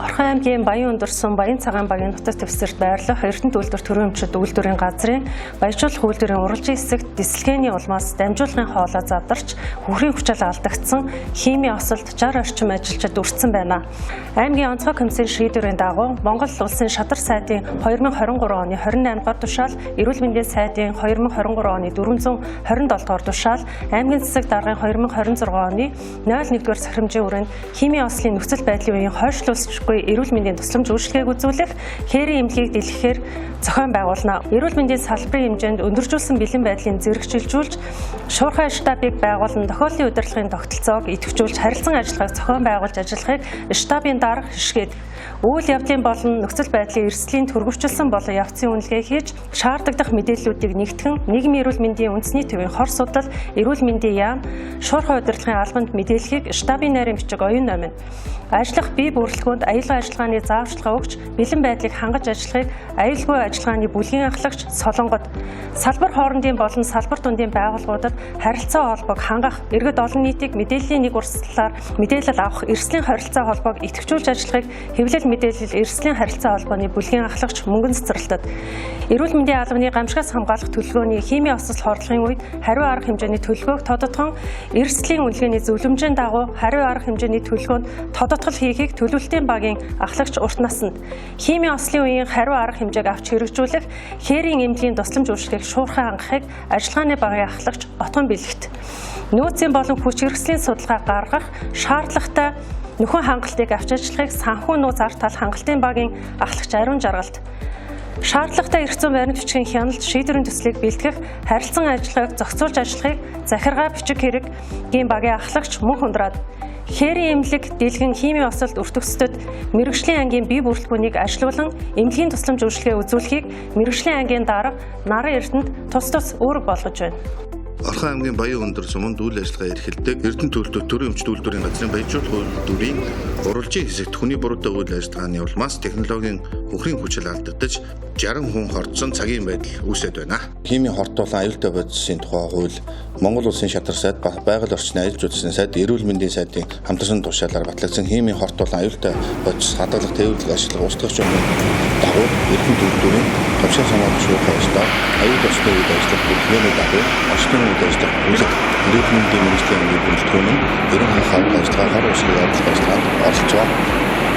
Орхон аймгийн Баян Өндөрсөн Баян Цагаан багийн нутаг дэвсгэрт байрлах Эрдэнэт үйлдвэр төрийн өмчит үйлдвэрийн газрын баяжуулах үйлдвэрийн уралжийн хэсэгт дисэлгээний улмаас дамжуулгын хоолой задарч хөхрийн хүчил алдагдсан химийн осолд 60 орчим ажилчид өртсөн байна. Аймгийн онцгой комиссийн шийдвэрийн дагуу Монгол Улсын шадар сайдын 2023 оны 28 дугаар тушаал, Эрүүл мэндийн сайдын 2023 оны 427 дугаар тушаал, аймгийн засаг даргын 2026 оны 01 дугаар сахирамжийн хүрээнд химийн ослын нөхцөл байдлын үеийн хойшлуулсчгүй эрүүл мэндийн тусламж үйлчилгээг үзүүлэх, хээрийн эмнэлгийг дэлгэхээр зохион байгуулна. Эрүүл мэндийн салбарын хэмжээнд өндөржүүлсэн бэлэн байдлын зэрэгчилжүүлж, шуурхай штабыг байгуулан тохиолдлын удирдлагын тогтолцоог идэвхжүүлж харилцан ажиллагааг зохион байгуулж ажиллахыг штабын дарга хишгээд үйл явдлын болон нөхцөл байдлын эрсдлийн төргөвчлсөн болон явцын үнэлгээ хийж шаардлагадах мэдээллүүдийг нэгтгэн нийгмийн эрүүл мэндийн үндэсний төвийн хор судлал, эрүүл мэндийн яам, шуурхай удирдлагын албанд мэдээлэхийг штабын найрын бичиг оюун номинд ажиллах бие бүрэлдэхүүнд аюулгүй ажиллагааны зааварчилгаа өгч бэлэн байдлыг хангаж ажиллахыг аюулгүй ажиллагааны бүлгийн ахлагч Солонгод салбар хоорондын болон салбар дундын байгууллагуудад харилцаа холбоог хангах, иргэд олон нийтийг мэдээллийн нэг урсгалаар мэдээлэл авах эрсдлийн харилцаа холбоог идэвхжүүлж ажиллахыг хэвлэл мэдээлэл эрсдлийн харилцаа холбооны бүлгийн ахлагч мөнгөн цэцэрлэтэд эрүүл мэндийн албаны гамшигаас хамгаалах төлөвлөгөөний химийн осол хордлогын үед хариу арга хэмжээний төлөвлөгөөг тодотгон эрсдлийн үнэлгээний зөвлөмжийн дагуу хариу арга хэмжээний төлөвлөгөөнд тодотгол хийхийг төлөвлөлтийн багийн ахлагч урт насанд химийн ослын үеийн хариу арга хэмжээг авч хэрэгжүүлэх, хээрийн эмнэлгийн тусламж үйлчилгээг шуурхай хангахыг ажиллагааны багийн ахлагч Отгон бэлэгт нөөцийн болон хүч хэрэгслийн судалгаа гаргах шаардлагатай нөхөн хангалтыг авч ажиллахыг санхүү нууц ар тал хангалтын багийн ахлагч Ариун Жаргалт шаардлагатай эрх зүйн баримт бичгийн хяналт шийдвэрийн төслийг бэлтгэх, харилцан ажиллагааг зохицуулж ажиллахыг захиргаа бичиг хэрэггийн багийн ахлагч Мөнх Ундраад хээрийн эмнэлэг дэлгэн химийн осолд өртөгсдөд мэргэжлийн ангийн бие бүрэлдэхүүнийг ажилуулан эмнэлгийн тусламж үйлчилгээ үзүүлэхийг мэргэжлийн ангийн дарга Нарын Эрдэнэт тус тус үүрэг болгож байна. Орхон аймгийн Баян Өндөр суманд үйл ажиллагаа эрхэлдэг Эрдэнэт үйлдвэр төрийн өмчт үйлдвэрийн газрын баяжуулах үйлдвэрийн уралжийн хэсэгт хүний буруутай үйл ажиллагааны улмаас технологийн хөхрийн хүчил алдагдаж 60 хүн хордсон цагийн байдал үүсээд байна. Химийн хорт болон аюултай бодисын тухай хууль, Монгол Улсын шатар сайд, байгаль орчны аялал жуулчлалын сайд, эрүүл мэндийн сайдын хамтарсан тушаалаар батлагдсан химийн хорт болон аюултай бодис хадгалах, тээвэрлэх, ашиглах, устгах журмын дагуу Эрдэнэт үйлдвэрийн товшин хамгаалах шуурхай штаб аюул орчны үед ажиллах бүрэлдэхүүний дагуу орчны үед ажиллах бүлэг эрүүл мэндийн мэргэжлийн ангийн бүрэлдэхүүн нь 90 хаврын ажиллагаа хор усыг арилгах ажиллагаанд оролцоо.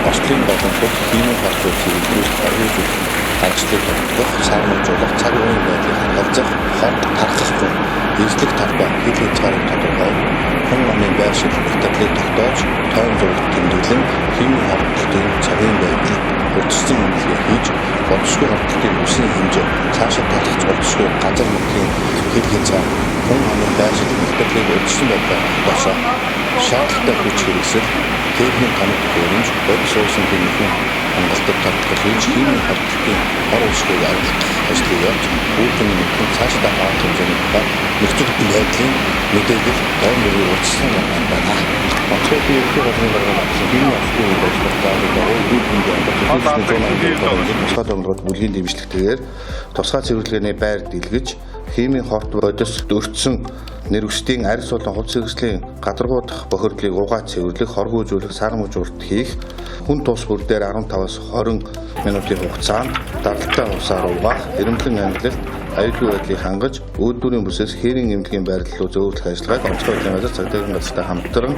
Орчлын болон бүх химийн хорт бодисыг илрүүлэх, оргиужуулах ажлыг тогтгох, сармажуулах, цаг үеийн байдлыг харгалзах, хорт тархах зүйн эзлэх талбай хил хязгаарыг тодорхойлох, хүн амын байршил нягтлыг тогтоож, тойм зураг тэмдэглэн химийн хордлтын цагийн байдал урьдчилсан үнэлгээ хийж, болзошгүй хордлтын үсний хэмжээ, цаашид тархаж болзошгүй газар нутгийн хил хязгаар, хүн амын байршил нягтлыг урьдчилсан байдлаар тогтоосоо. Шаардлагатай хүч хэрэгсэл, техник тоног төхөөрөмж, бодис уусан нөхөн хангалтад тогтгол хийж химийн хордлтын хор уушгийг арилгах ажлыг явуулж, үүргийн нөхөн цаашдаа арга хэмжээний тухай нөхцөл байдлын мэдээлэл тойм бүрийг урьдчилсан гарган байна. Онцгой ерөнхий бодлогын дарга батлсан химийн ослын үед ажиллах зааврын дагуу эрүүл мэндийн албан тусгай лонгроод бүлгийн дэмжлэгтэйгээр тусгай цэвэрлэгээний байр дэлгэж химийн хорт бодис өртсөн нэрвчдийн арьс болон хувцас хэрэгслийн гадаргуудах бохирдлыг угаа цэвэрлэх, хоргоожуулах, сармажуулалт хийх, хүн тус бүр дээр 15-аас 20 минутын хугацаанд даралтай усаар угаах, эрэмблэн амьдлалт, аюулгүй байдлыг хангаж, үйлдвэрийн бүсээс хээрийн эмнэлгийн байрлал руу зөөвөрлөх ажиллагааг онцгой байдлын газар цагдаагийн газартай хамтран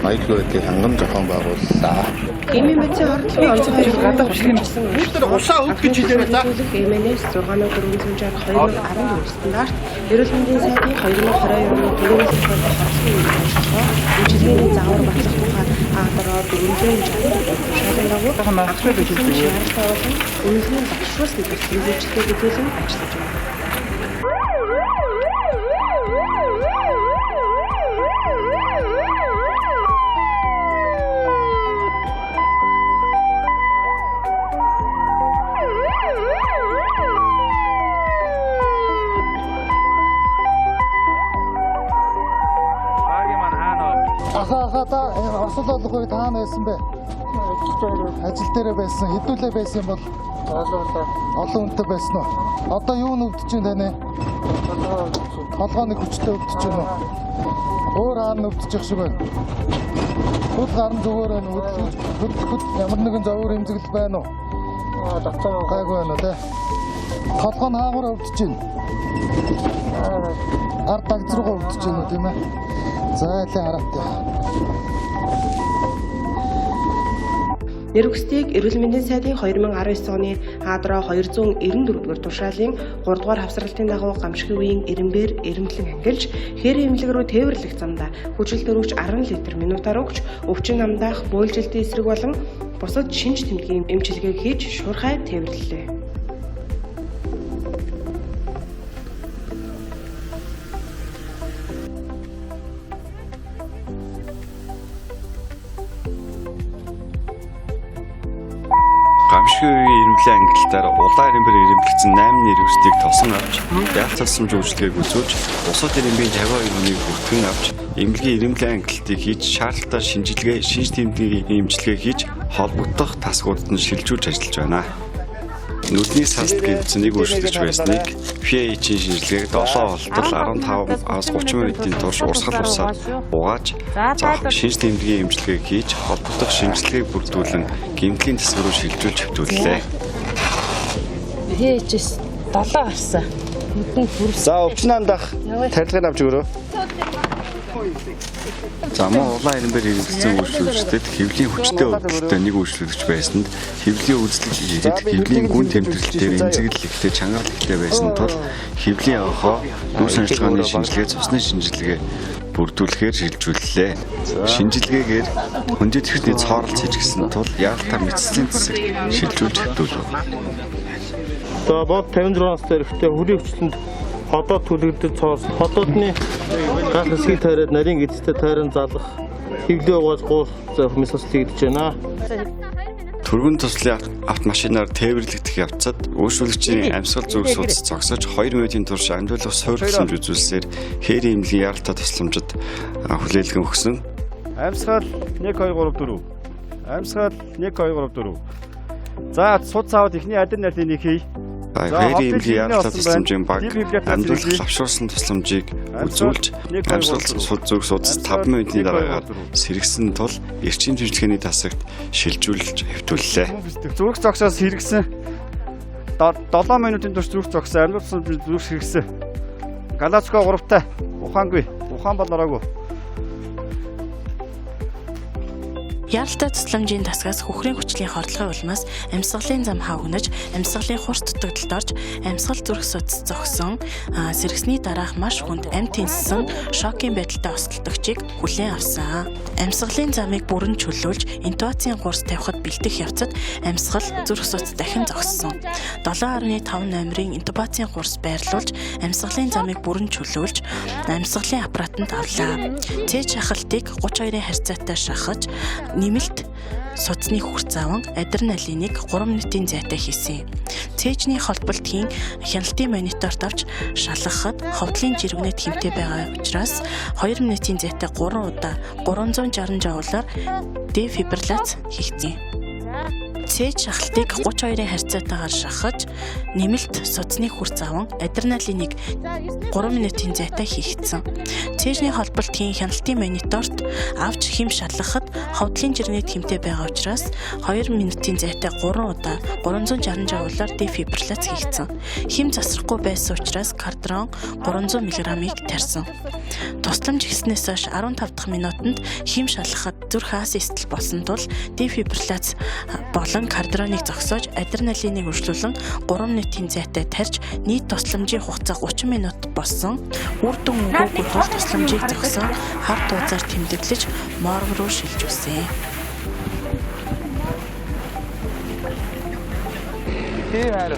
аюулгүй байдлыг ханган зохион байгууллаа. Эмийн бодисын хордлогын онцгой гадаа хэмжсэн Бүгд усаа өг гэж хэлээрэй за. МНС 6460 2014 стандарт эрүүл мэндийн сайдын 2022 оны 4-р хордлогын үйл ажиллагаа үйлчилгээний заавар батлах тухай АДР 464 тушаалын дагуу анхны шаардлагатай болон үнэлгээний багшруулсан тусламж үйлчилгээг үзүүлэн ажиллаж байна. Аха та осол болох үед хаана байсан бэ? Ажил дээр байсан. Хэдүүлээ байсан бол олон хүнтэй байсан уу? Одоо юу нүвдэж байна таны? Толгой нэг хүчтэй өвдөж байна уу? Өөр хаана нүвдэж явах шиг байна? Сул гар нь зүгээр байна. Хөдлөхөд ямар нэгэн зовөр эмзэглэл байна уу? Гайгүй байна уу те? Толгой нь хаагур өвдөж байна. Ард дагз руугаа өвдөж байна уу тийм ээ? За айлын хараатай. Нэрвэгсдийг эрүүл мэндийн сайдын 2019 оны Адроо 294-р тушаалын 3 дугаар хавсралтын дагуу гамшигын үеийн эренбэр эрэмблэн ангилж хээрийн эмнэлэг рүү тээвэрлэх замдаа хүчил төрөгч 10 литр минутаар өгч өвчин намдаах бөөлжилтийн эсрэг болон бусад шинж тэмдгийн эмчилгээг хийж шуурхай тээвэрлэлээ. Гамшигын үеийн эрэмбэлийн ангилалтаар улаан эрэмбээр эрэмбэлэгдсэн 8 нэрвэгсдийг тосон авч ял тусламж үйлчилгээг үзүүлж бусад эрэмбийн 52 хүнийг бүртгэн авч эмнэлгийн эрэмбэлийн ангилалтыг хийж шаардлагатай шинжилгээ, шинж тэмдгийн эмчилгээ хийж холбогдох тасгуудад нь шилжүүлж ажиллаж байна. Нүдний саст гэмтсэн нэг өөрчлөгч байсныг PH-ийн шинжилгээг 7 болтол 15-аас 30 минутын турш урсгал усаар угааж зоох шинж тэмдгийн эмчилгээг хийж холбогдох шинжилгээг бүрдүүлэн гэмтлийн тэсэг рүү шилжүүлж хэвтүүллээ. PH-с 7 гарсан. Нүдэнд бүрсэн. За өвчин андах тарилгыг авч өгөрөө. За мөн улаан эренбэр хэрэглэсэн үйлчлүүлэгчдэд хэвлийн хүчтэй өвдөлтөй нэг үйлчлүүлэгч байсанд хэвлийн үзлэг хийгээд хэвлийн гүн тэмдэглэлтээр эмзэглэл ихтэй чангарал ихтэй байсан тул хэвлийн онхоо дүүс ажиллагааны шинжилгээ цусны шинжилгээ бүрдүүлэхээр шилжүүллээ. Шинжилгээгээр хүндэт хэрний цоорол цэжгсэн тул яалтаа мэдслийн зэсэгт шилжүүлж хэвтүүлв. За бод 56 настай эрэгтэй хүрийн хүчлэнд ходоод түлэгдэж цоорс ходоодны гал хэсгийг тайраад нарийн эцэстээ тайран залах хэвлээ угааж гуус завх мэс хийгдэж байна. Түргэн туслын автомашинаар тээвэрлэгдэх явцад үйлчлүүлэгчийн амьсгал зүрх судас зогсож 2 минутын турш амьдуулах суур тусламж үзүүлсээр хээрийн эмнэлгийн яралтай тусламжид хүлээлгэн өгсөн. Амьсгал 1 2 3 4. Амьсгал 1 2 3 4. За суд цаавд эхний адреналин хий. Хээрийн эмнэлгийн яралтай тусламжийн баг амьдуулах лавшруулсан тусламжийг үзүүлж амьсгал суд зүрх судас 5 минутын дараагаар сэргсэн тул эрчим шинжилгээний тасагт шилжүүлж хэвтүүллээ. Зүрх зогсоос сэргсэн 7 минутын турш зүрх зогсоо амьдуулсан зүрх сэргсэн. Галацко 3-тай ухаангүй ухаан бол ороогүй. Яралтай тусламжийн тасгаас хөхрийн хүчлийн хордлогын улмаас амьсгалын зам хавгнаж, амьсгалын хурц дутагдалд орж, амьсгал зүрх судас зогсон, сэргэсний дараах маш хүнд амь тэнссэн шокийн байдалтай осолдогчийг хүлээн авсан. Амьсгалын замыг бүрэн чөлөөлж, интубацийн гурс тавихад бэлдэх явцад амьсгал зүрх судас дахин зогссон. 7.5 номерын интубацийн гурс байрлуулж, амьсгалын замыг бүрэн чөлөөлж, амьсгалын аппаратанд авлаа. Цээж шахалтыг 32-ын харьцаатай шахаж, нэмэлт судасны хөрц аван адреналиныг 3 минутын зайтай хийсэн. Цээжний холболтын хяналтын мониторт авч шалгахад ховдлын жиргэнэт хэмтэй байгаа учраас 2 минутын зайтай 3 удаа 360 жаулаар дефибрилляц хийгдсэн. Цээж шахалтыг 32-ын харьцаатайгаар шахаж, нэмэлт судасны хөрц аван адреналиныг 3 минутын зайтай хийгдсэн. Цээжний холболтын хяналтын мониторт авч хэм шалгахад ховдлын жиргэнэт хэмтэй байгаа учраас 2 минутын зайтай 3 удаа 360 жаулаар дефибрилляц хийгдсэн. Хэм засрахгүй байсан учраас кардрон 300 мг-ыг тарьсан. Тусламж хийснээс хойш 15 дахь минутанд хэм шалгахад зүрх асистл болсон тул дефибрилляц болон кардроныг зогсоож адреналиныг өршлүүлэн 3 минутын зайтай тарьж нийт тусламжийн хугацаа 30 минут болсон. Үр дүн өгөөгүй тул тусламжийг зогсон хар туузаар тэмдэглэж морг руу шилжүүлсэн. Тийм хайр.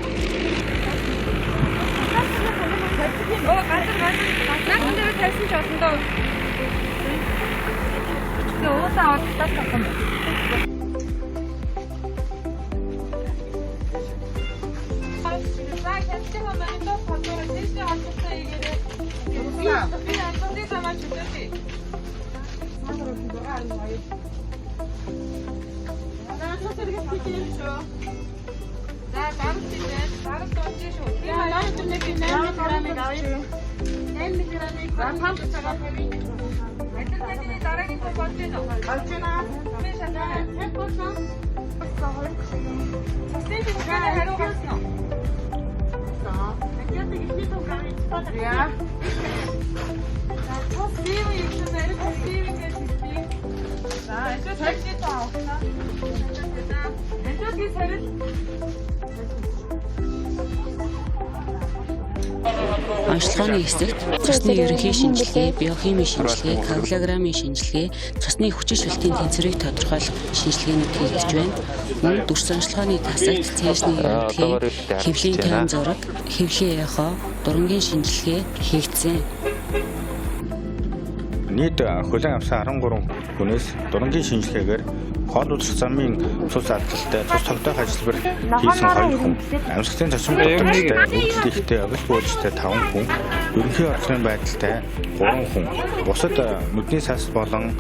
Наасан дээр тавьсан ч олон доо. Тэгээ уулаа аваад тас авах юм. За хяналтын монитор холбоороо цээжний холбоотой хийгээрэй. Би амьсгалын замаар чөлөөлье. За даралт хийлээ. Даралт унж шүү. Би 8 мг-ыг авъя. 8 мг-ыг за памп цагаар тавья. Дараагийн хүн болж байна уу? Болж байна. Цаг болсон. Цусны шинжилгээний хариу гарсан уу? За. За, цус бие юм барь цус бие гэж хэлдэг. За, ажил сарилтын тоо авахна. Ажлын сарил. Онцлогооны хэсэгт цусны ерөнхий шинжилгээ, биохимийн шинжилгээ, коагулограммын шинжилгээ, цусны хүчин шилтийн тэнцвэрийг тодорхойлох шинжилгээнүүд хийгдэж байна. Мөн дүрс онцлогооны тасагт цээжний рентген, хэвлийн тойм зураг, хэвлийн эхо, дурангийн шинжилгээ хийгдсэн. Нийт хүлээн авсан 13 хүнээс дурангийн шинжилгээгээр хоол уусах замын цус алдалтай, цус тогтоох ажилбар хийсэн 2 хүн, амьсгалын зочим дутагдaltaй, өвдөлт ихтэй, огт бөөлжтэй 5 хүн, ерөнхий орлогын байдалтай 3 хүн, бусад нүдний сас болон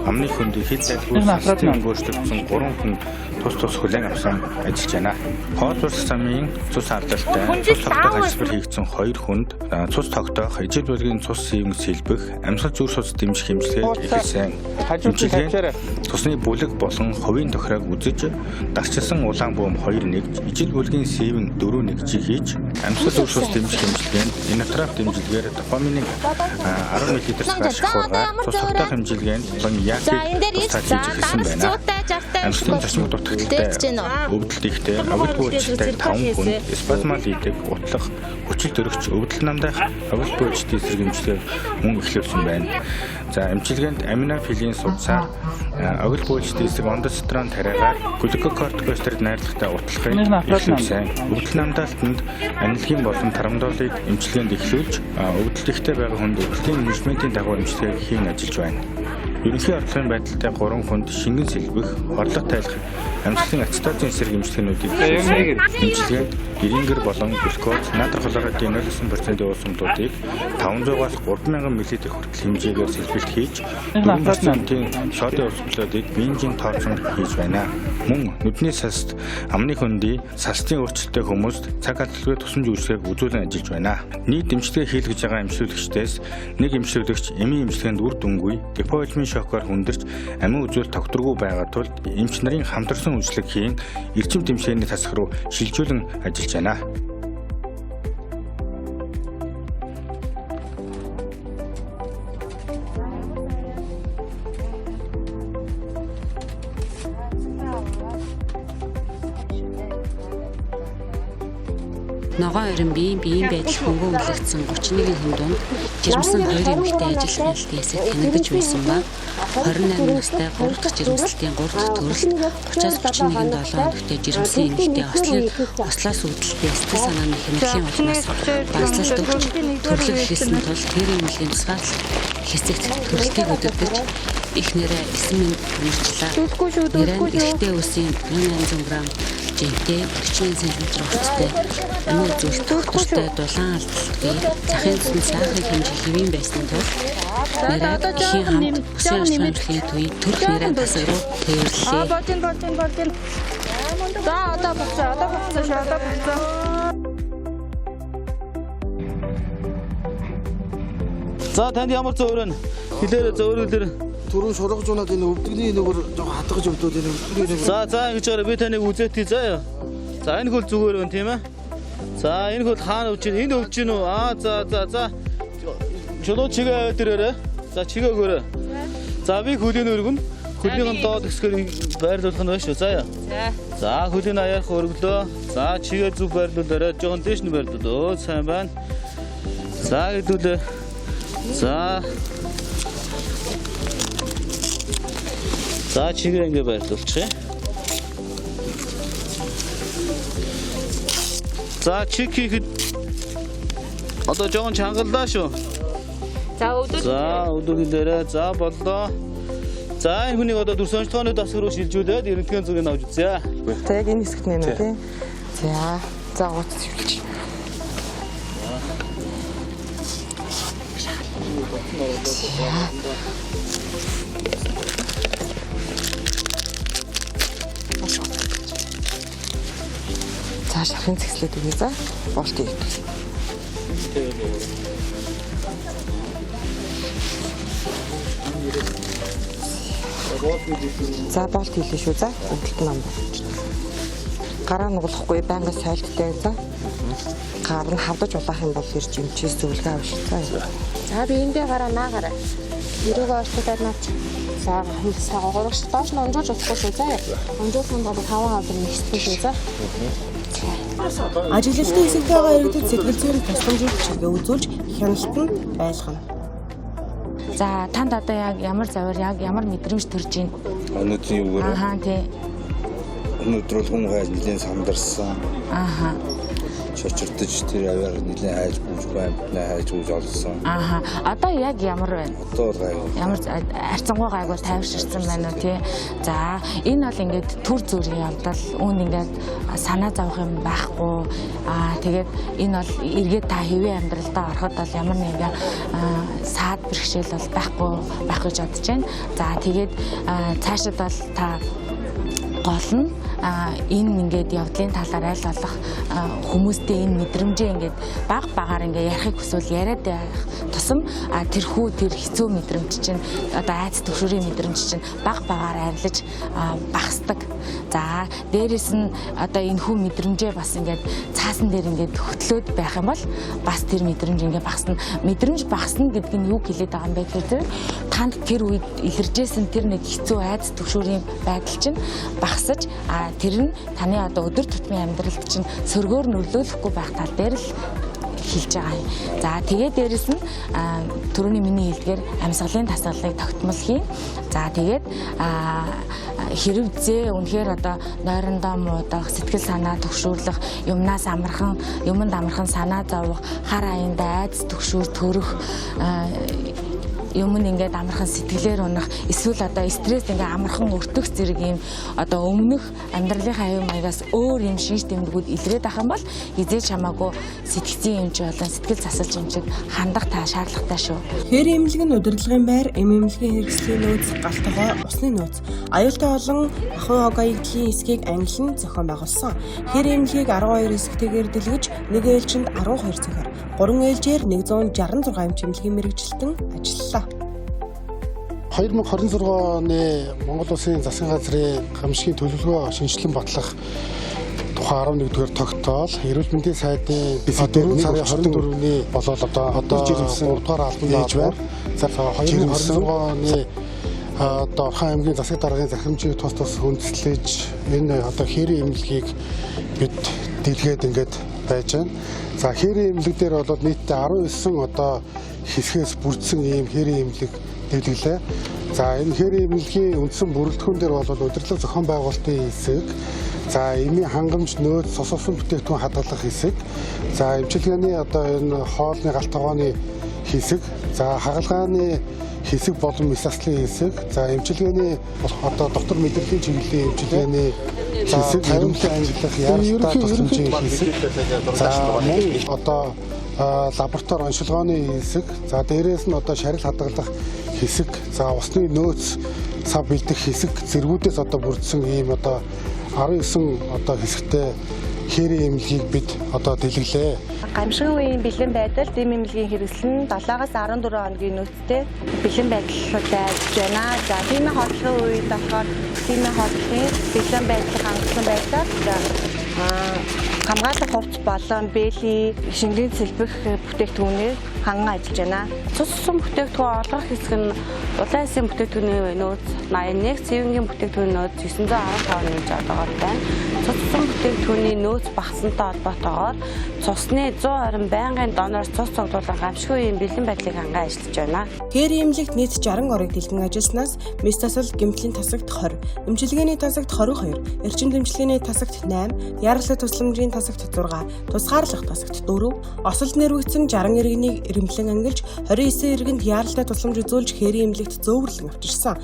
амны хөндийн хил зайлгүй систем өөрчлөгдсөн 3 хүн тус тус хүлээн авсан ажиллаж байна. Хоол уусах замын цус алдалтай, цус тогтоох ажилбар хийгдсэн 2 хүнд цус тогтоох, ижил бүлгийн цус сийвэн сэлбэх, амьсгал зүрх судас дэмжих эмчилгээг эхэлсэн. Эмчилгээнд цусны бүлэг болон хувийн тохироог үзэж, дарчилсан улаан бөөм 2 нэгж, ижил бүлгийн сийвэн 4 нэгж хийж, амьсгал зүрх судас дэмжих эмчилгээнд инотроп дэмжлэгээр допамины 10 мл цагаар шахуургаар цус тогтоох эмчилгээнд болон яакийг тусдаа хийж эхэлсэн байна. Амьсгалын зочмог дутагдaltaй, өвдөлт ихтэй, огт бөөлжтэй 5 хүнд спазмал идэг, утлах, хүчил төрөгч, өвдөл намдах, огт бөөлжтэй эсрэг эмчилгээг мөн эхлүүлсэн байна. За, эмчилгээнд аминофилийн судсаар огт бөөлжтэй эсрэг ондострон тариагаар глюкокортикостероид найрлагатай утлахыг эхлүүлсэн. Өвдөл намдаалтанд анилгийн болон тарамдолыг эмчилгээнд эхлүүлж, өвдөлт ихтэй байгаа хүнд өвдөлтийн менежментийн дагуу эмчилгээг хийн ажиллаж байна. Ерөнхий орлогын байдалтай 3 хүнд шингэн сэлбэх, хорлог тайлах, амьсгалын ацетозын эсрэг эмчилгээнүүдийг эхлүүлсэн. Эмчилгээнд эрингер болон глюкоз, натрий хлоридын 0.9% уусамтуудыг 500-аас 3000 мл хүртэл хэмжээгээр сэлбэлт хийж, 4%-ийн содын уусамтлуудыг бензин тооцон хийж байна. Мөн нүдний саст, амны хөндий, састын өөрчлөлттэй хүмүүст цаг алдалгүй тусламж үйлчлэгийг үзүүлэн ажиллаж байна. Нийт эмчилгээ хийлгэж байгаа эмчлүүлэгчдээс нэг эмчлүүлэгч эмийн эмчилгээнд үр дүнгүй, гипоэлмийн шокоор хүндэрч амин үзүүл тогтворгүй байгаа тул эмч нарын хамтарсан үйлчлэг хийн эрчим дэмжлэгийн тасаг руу шилжүүлэн ажиллаж байна. Ногоон Эрембийн биеийн байдал хөнгөн үнэлэгдсэн 31 хүн дунд жирэмсэн 2 эмэгтэй ажил хяналтын хэсэгт хянагдаж байсан ба 28 настай 3 дахь жирэмслэлтийн 3 дахь төрөлт 30-аас 31 7 хоногтой жирэмсэн эмэгтэй ослоос үүдэлтэй сэтгэл санааны хямралын улмаас банслалт өгч төрлөг эхэлсэн тул тэр эмнэлгийн тусгаарлалт хэсэгт төрөлтийг удирдах их нэрээ 9 минут өмөрчлээ. Нэрээ нь эрэгтэй үсийн 1800 г жинтэй 48 см урттай амин үзүүлэлт тогтвортой дулаан алдалтгүй захын цэцэнд сахарын хэмжээ хэвийн байсан тул нэрээ эхийн хамт бүсийн онцлог эмчилгээний төвийн төрөх нэрээ тасаг руу тээвэрлэлээ. Болж. За, одоо болцоо, одоо болцоо шүү, одоо болцоо. За, танд ямар зөөр вэ? Хэлээрээ зөөр хэлээрээ. Түрүүн шургаж унаад энэ өвдөгний нүгэр жоохон хатгаж өвдөөд энэ өвдөгний нүгэр. За, за ингэж байгаа би таныг үзээтэй заа. За, энэ хөл зүгээр байна тийм ээ. За, энэ хөл хаана өвж чинь? Энэ өвж чинь үү? Аа, за, за, за. Чулуу чигээ аваад ирээрээ. За, чигээ өгөөрэй. За, би хөлийн өргөн. Хөлийн доод хэсгээр байрлуулах нь байна шүү. За яа. За, хөлийн аяарх өргөлөө. За, чигээ зүг байрлуулаарай. Жоохон дээш нь байрлуул. Өө, сайн байна. За, хэдүүлээ. За. За, чигээ ингэ байрлуулчих. За, чиг хийхэд одоо жоохон чангаллаа шүү. За, өдөө. За, өдөөгийн дээрээ. За, боллоо. За, энэ хүнийг одоо дүрс онцлогооны тасаг руу шилжүүлээд рентген зургийг авч үзье. За, яг энэ хэсэгт нэ үү тий. За, за гоц шилж. За, шархын цэгцлээд өгье за. Болт ийгдэл. За болт хийлээ шүү за. Өвдөлт нам болж. Гараа нуглахгүй байнга сайлттай за. Гар нь хавдаж улаах юм бол ирж эмчээс зөвлөгөө авах за. За би эндээ гараа наа гараа. Өрөөгөө орчуулаад наач. За сага гурагш доош нь унжуулж болохгүй шүү заа. Унжуулах юм бол 5 хавдар нэгсдэг шүү за. Ажиглалтын хэсэгт байгаа иргэдэд сэтгэл зүйн тусламжийг чигээ үзүүлж хяналт нь байлгана. За танд одоо яг ямар завар яг ямар мэдрэмж төрж байна? Өнөөдрийн юугаар? Ахаа тий. Өнөөдөр бол хүн хайж нэлээд сандарсан. Ахаа. Чочирдож тэр авиар нэлээд хайж гүйж баймтнаа хайж гүйж олсон. Ахаа. Одоо яг ямар байна? Одоо бол гайгүй. Ямар арцангуй гайгүй тайвширсан байна уу тий? За энэ бол ингээд төр зүрийн явдал үүнд ингээд санаа зовох юм байхгүй. Аа тэгээд энэ бол эргээд та хэвийн амьдралдаа ороход бол ямар нэгэн саад бэрхшээл бол байхгүй байх гэж бодож байна. За тэгээд цаашид бол та гол нь энэ ингээд явдлын талаар аль болох хүмүүстэй энэ мэдрэмжээ ингээд баг багаар ингээд ярихыг хүсвэл яриад байх тусам тэрхүү тэр хэцүү мэдрэмж чинь одоо айц төвшөрийн мэдрэмж чинь баг багаар арилж багасдаг. За дээрэс нь одоо энэ хүү мэдрэмжээ бас ингээд цаасан дээр ингээд хөтлөөд байх юм бол бас тэр мэдрэмж ингээд багасна. Мэдрэмж багасна гэдэг нь юу хэлээд байгаа юм бэ гэхээр танд тэр үед илэржсэн тэр нэг хэцүү айц төвшөрийн байдал чинь багасаж тэр нь таны одоо өдөр тутмын амьдралд чинь сөргөөр нөлөөлөхгүй байх тал дээр л хэлж байгаа юм. За тэгээ дээрэс нь түрүүний миний хэлдгээр амьсгалын тасгалыг тогтмол хийн. За тэгээд хэрв зээ үнэхээр одоо нойрондоо муудах, сэтгэл санаа төгшөөрлөх, юмнаас амархан, юмд амархан санаа зовох, хар аяндаа айдас төгшүүр төрөх юм ингээд амархан сэтгэлээр унах, эсвэл одоо стресс ингээ амархан өртөх зэрэг юм одоо өмнөх амьдралынхаа аюу маягаас өөр юм шинж тэмдгүүд илрээд ах юм бол хизээч хамаагүй сэтгцийн эмч болон сэтгэл засалж эмчэд хандах та шаардлагатай шүү. Хэр эмнэлэг нь удирдлагын байр, эм эмнэлгийн хэрэгслийн нөөц, гал тогоо, усны нөөц, аюултай болон ахуй хог аягдлын хэсгийг ангилан зохион байгуулсан. Хэр эмнэлгийг 12 хэсэгтэйгээр дэлгэж, нэг ээлжинд 12 цохор, 3 ээлжээр 166 эмч эмнэлгийн мэргэжилтэн ажиллалаа. 2026 оны Монгол Улсын засгийн газрын гамшигын төлөвлөгөө шинжилэн батлах тухай 11-р тогтоол эрүүл мэндийн сайдын 4 сарын 24-ний болоод одоо 3 дугаар албан ээж байна. За 2026 оны одоо Орхон аймгийн засаг даргын захирамжийг тус тус хүндэслэж энэ одоо хээрийн эмнэлгийг бид дэлгээд ингээд байж байна. За хээрийн эмнэлэг дээр бол нийтдээ 19 одоо хэсгээс бүрдсэн ийм хээрийн эмнэлэг дэлгэлээ. За энэ хээрийн эмнэлгийн үндсэн бүрэлдэхүүн дээр бол удирдлага зохион байгуулалтын хэсэг, за эмийн хангамж, нөөц, цус усан бүтээгдэхүүн хадгалах хэсэг, за эмчилгээний одоо энэ хоолны гал тогооны хэсэг, за хагалгааны хэсэг болон мэс заслын хэсэг, за эмчилгээний одоо доктор мэдрэлийн чиглэлийн эмчилгээний хэсэг, хариумлын ангиллах яаралтай тусламжийн хэсэг, за мөн одоо лаборатори оншилгооны хэсэг, за дээрээс нь одоо шарил хадгалах хэсэг, за усны нөөц сав бэлдэх хэсэг зэргүүдээс одоо бүрдсэн ийм одоо 19 одоо хэсэгтэй хээрийн эмнэлгийг бид одоо дэлгэлээ. Гамшигын үеийн бэлэн байдал дэм эмнэлгийн хэрэгсэл нь 7-аас 14 хоногийн нөөцтэй бэлэн байдлуудаа ажиллаж байна. За тиймээ хотлогын үед болохоор тиймээ хотлогын бэлэн байдал хангасан байдлаар за хамгаалах хувцас болон бэлийн шингэн сэлбэх бүтээгдэхүүнээр ханган ажиллаж байна. Цус усан бүтээгдэхүүн олгох хэсэг нь улаан эсийн бүтээгдэхүүний нөөц 81, цэвэнгийн бүтээгдэхүүний нөөц 915 нэмж одоогоор байна. Цус усан бүтээгдэхүүний нөөц багасантай холбоотойгоор цусны 120 байнгын доноор цус цуглуулан гамшигын үеийн бэлэн байдлыг ханган ажиллаж байна. Хэр эмнэлэгт нийт 60 орыг дэлгэн ажилласнаас мэс засал гэмтлийн тасагт 20, эмчилгээний тасагт 22, эрчим дэмжлэгийн тасагт 8, яаралтай тусламжийн тасагт 6, тусгаарлах тасагт 4, осолд нэрвэгдсэн 60 иргэнийг эрэмблэн ангилж 29 иргэнд яаралтай тусламж үзүүлж хээрийн эмнэлэгт зөөвөрлөн авчирсан.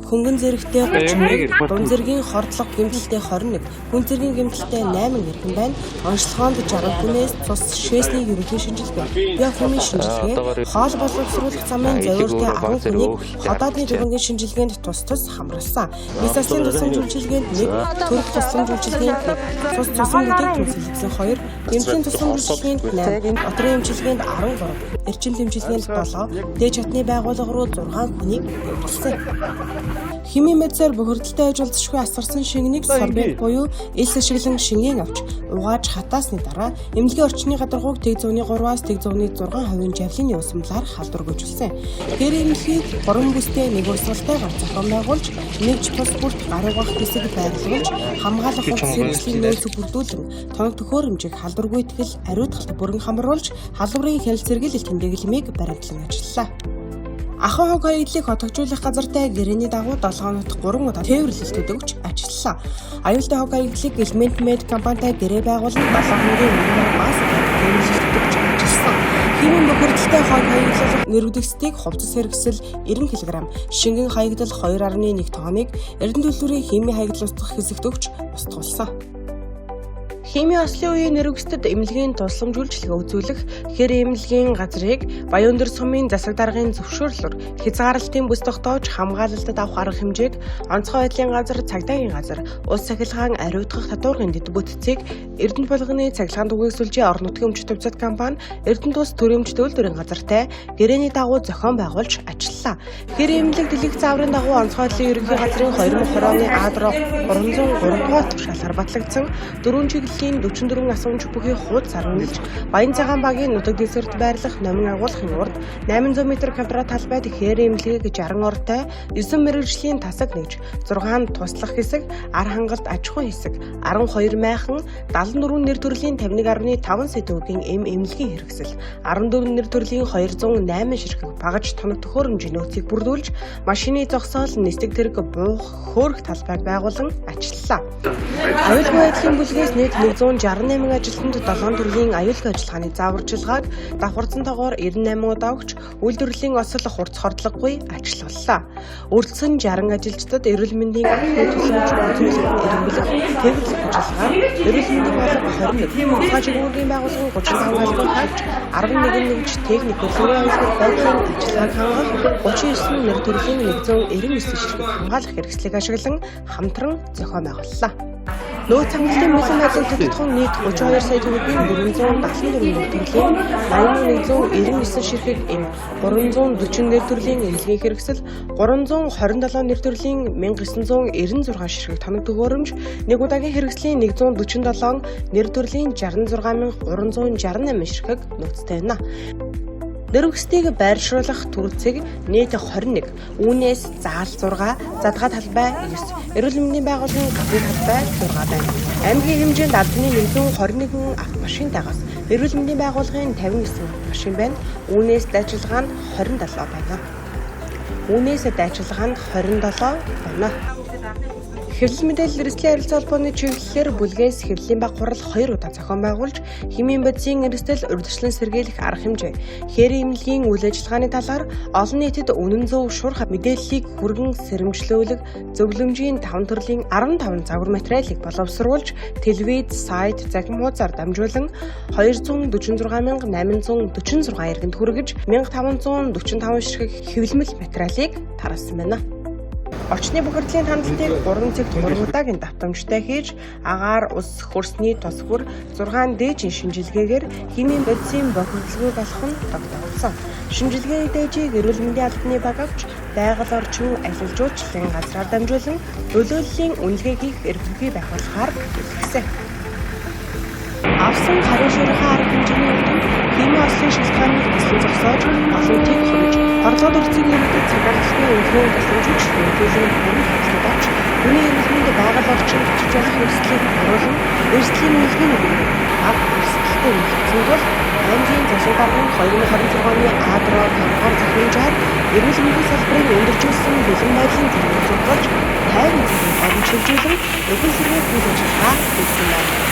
Хөнгөн зэрэгтэй 30, дунд зэргийн хордлого гэмтэлтэй 21, хүн зэргийн гэмтэлтэй 8 иргэн байна. Онцлогоонд 60 хүнээс цус шээсний ерөнхий шинжилгээ, биохимийн шинжилгээ, хоол боловсруулах замын зовиуртай 10 хүнийг ходоодны дөрвөнгийн шинжилгээнд тус тус хамруулсан. Мэс заслын тусламж үйлчилгээнд 1, төрөх тусламж үйлчилгээнд 1, цус цусан бүтээгдэхүүн батлагдсан 2, эмнэлгийн тусгай үйлчилгээнд 8, отрын эмчилгээнд 13, эрчим дэмжлэгээнд 7, дээд шатны байгууллага руу 6 хүнийг эмчилсэн. Химийн мэдсээр бохирдолтой аж уулзшгүй асгарсан шингэнийг сорбент буюу элс ашиглан шингэн авч угааж хатаасны дараа эмнэлгийн орчны гадаргууг тэг 103-аас тэг 106% жавлын усамлаар халдваргүйжүүлсэн. Тэр эмнэлгийг 3 бүстэй нэг урсгалтайгаар зохион байгуулж, нэгж тус бүрт гар угаах хэсэг байрлуулж, хамгаалах хувцас хэрэгслийн нөөцөг бүрдүүлэн, тоног төхөөрөмжийг халдваргүйтгэл ариутгалт бүрэн хамруулж, халдварын хяналт сэргийлэл тэмдэглэмийг баримтлан ажиллалаа. Ахуй хог хаягдлыг хотогжуулах газартай гэрээний дагуу 7 хоногт 3 удаа тээвэрлэлтүүд өгч ажиллалаа. Аюултай хог хаягдлыг Элемент Мед компанитай гэрээ байгуулан 7 хоногийн өмнө бас тээвэрлэлт өгч ажилласан. Химийн бохирдолтой хог хаягдлал нэрвдэгсдийг хувцас хэрэгсэл 90 кг, шингэн хаягдал 2.1 тонныг Эрдэнэ төлбөрийн химийн хаягдал устгах хэсэгт өгч устгуулсан. Химийн ослын үеийн нэрвэгсдэд эмнэлгийн тусламж үйлчилгээ үзүүлэх хэр эмнэлгийн газрыг Баян-өндөр сумын засаг даргын зөвшөөрлөөр хязгаарлалтын бүс тогтоож хамгаалалтад авах арга хэмжээг онцгой байдлын газар, цагдаагийн газар, улс сахилгаан ариутгах татваргын дэд бүтцийг Эрдэнэ булганы цахилгаан түгээх сүлжээ орон нутгийн өмчт төвцөд компани Эрдэнэ тус төрийн өмчт үйлдвэрийн газартай гэрээний дагуу зохион байгуулж ажиллалаа. Хэр эмнэлэг дэлгэх зааврын дагуу онцгой байдлын ерөнхий газрын 2020 оны А-дроо 303 дугаар тушаалаар батлагдсан дөрвөн чиглэлийн 44 асуумж бүхий хууд сарнилж Баян цагаан багийн нутаг дэвсгэрт байрлах номин агуулгын урд 800 м квадрат талбайд хээр эмнэлгийг 60 ортой 9 мэрэгжлийн тасаг нэгж 6 туслах хэсэг, ар хангалт аж ахуйн хэсэг, 12 майхан, 74 нэр төрлийн 51.5 сэтүүгийн эм эмнэлгийн хэрэгсэл, 14 нэр төрлийн 208 ширхэг багаж тоног төхөөрөмжийн нөөцийг бүрдүүлж машины зогсоол, нисдэг тэрэг буух, хөөрөх талбайг байгуулан ажиллалаа. Аюулгүй байдлын бүлгээс нийт 168 ажилтнанд 7 төрлийн аюулгүй ажиллагааны зааварчилгааг давхарцсан тоогоор 98 удаа өгч үйлдвэрлэлийн осол хурц хордлогогүй ажиллууллаа. Өртсөн 60 ажилчдад эрүүл мэндийн анхны тусламж үзүүлэх, эрэмбэлэх, тээвэрлэх ажиллагаар эрүүл мэндийн алба 21, тухай чиглэлийн байгууллагын 35 албан хаагч 11 нэгж техник хөдөлгөөний аюулгүй байдлын ажиллагааг хангах 39 нэр төрлийн 199 ширхэг хамгаалах хэрэгслийг ашиглан хамтран зохион байгууллаа. Нөөц хангалтын бэлэн байдлыг тодотгон нийт 32 сая төгрөгийн 474 нэр төрлийн 8199 ширхэг эм 340 нэр төрлийн эмнэлгийн хэрэгсэл 327 нэр төрлийн 1996 ширхэг тоног төхөөрөмж нэг удаагийн хэрэгслийн 147 нэр төрлийн 66368 ширхэг нөөцтэй байна. Нэрвэгсдийг байршуулах төрөлцөг нийт 21, үүнээс заал 6, задгаа талбай 9, эрүүл мэндийн байгууллагын гадны талбай 6 байна. Аймгийн хэмжээнд албаны 121 автомашинтайгаас эрүүл мэндийн байгууллагын 59 автомашин байна. Үүнээс дайчилгаа нь 27 байна. Үүнээс дайчилгаа нь 27 байна. Хэвлэл мэдээлэл эрсдлийн харилцаа холбооны чиглэлээр бүлгээс хэвлэлийн баг хурал 2 удаа зохион байгуулж химийн бодисын эрсдэл урьдчилан сэргийлэх арга хэмжээ, хээрийн эмнэлгийн үйл ажиллагааны талаар олон нийтэд үнэн зөв шуурхай мэдээллийг хүргэн сэрэмжлүүлэх зөвлөмжийн 5 төрлийн 15 загвар материалыг боловсруулж телевиз, сайт, захим хуудасаар дамжуулан 246,846 иргэнд хүргэж 1545 ширхэг хэвлэмэл материалыг тараасан байна. Орчны бохирдлын хандлтыг 3 цагт 3 удаагийн давтамжтай хийж агаар, ус, хөрсний тос хөр 6 дээжийн шинжилгээгээр химийн бодисын бохирдолгүй болох нь тогтоогдсон. Шинжилгээний дээжийг эрүүл мэндийн албаны баг авч байгаль орчин аялал жуулчлалын газраар дамжуулан төлөөллийн үнэлгээ хийх эрх бүхий байгууллагаар илгэсэн. Авсан харин шуурхай арга хэмжээний үр дүнд химийн ослын шалтгааныг төслөн зогсоож олонтыг хомж хорлоод өрцгийн иргэдэд цагаарлалгүй үнэлгээний тусламж үзүүлэн бүрэн хангалтад авч хүний эрүүл мэнд байгаль орчинд учирч болох эрсдлийг харуулan эрсдлийн үнэлгээний дүнээр бага эрсдэлтэй үнэлэгдсэн тул аймгийн засаг даргын 2026 оны А-дроо 5 дугаар захирамжаар эрүүл мэндийн салбарын өндөржүүлсэн бэлэн байдлын зэрэг зургалж 50 цагийн хооронд шилжүүлэн нөхөн сэргээх үйл ажиллагаа хийсэн байна.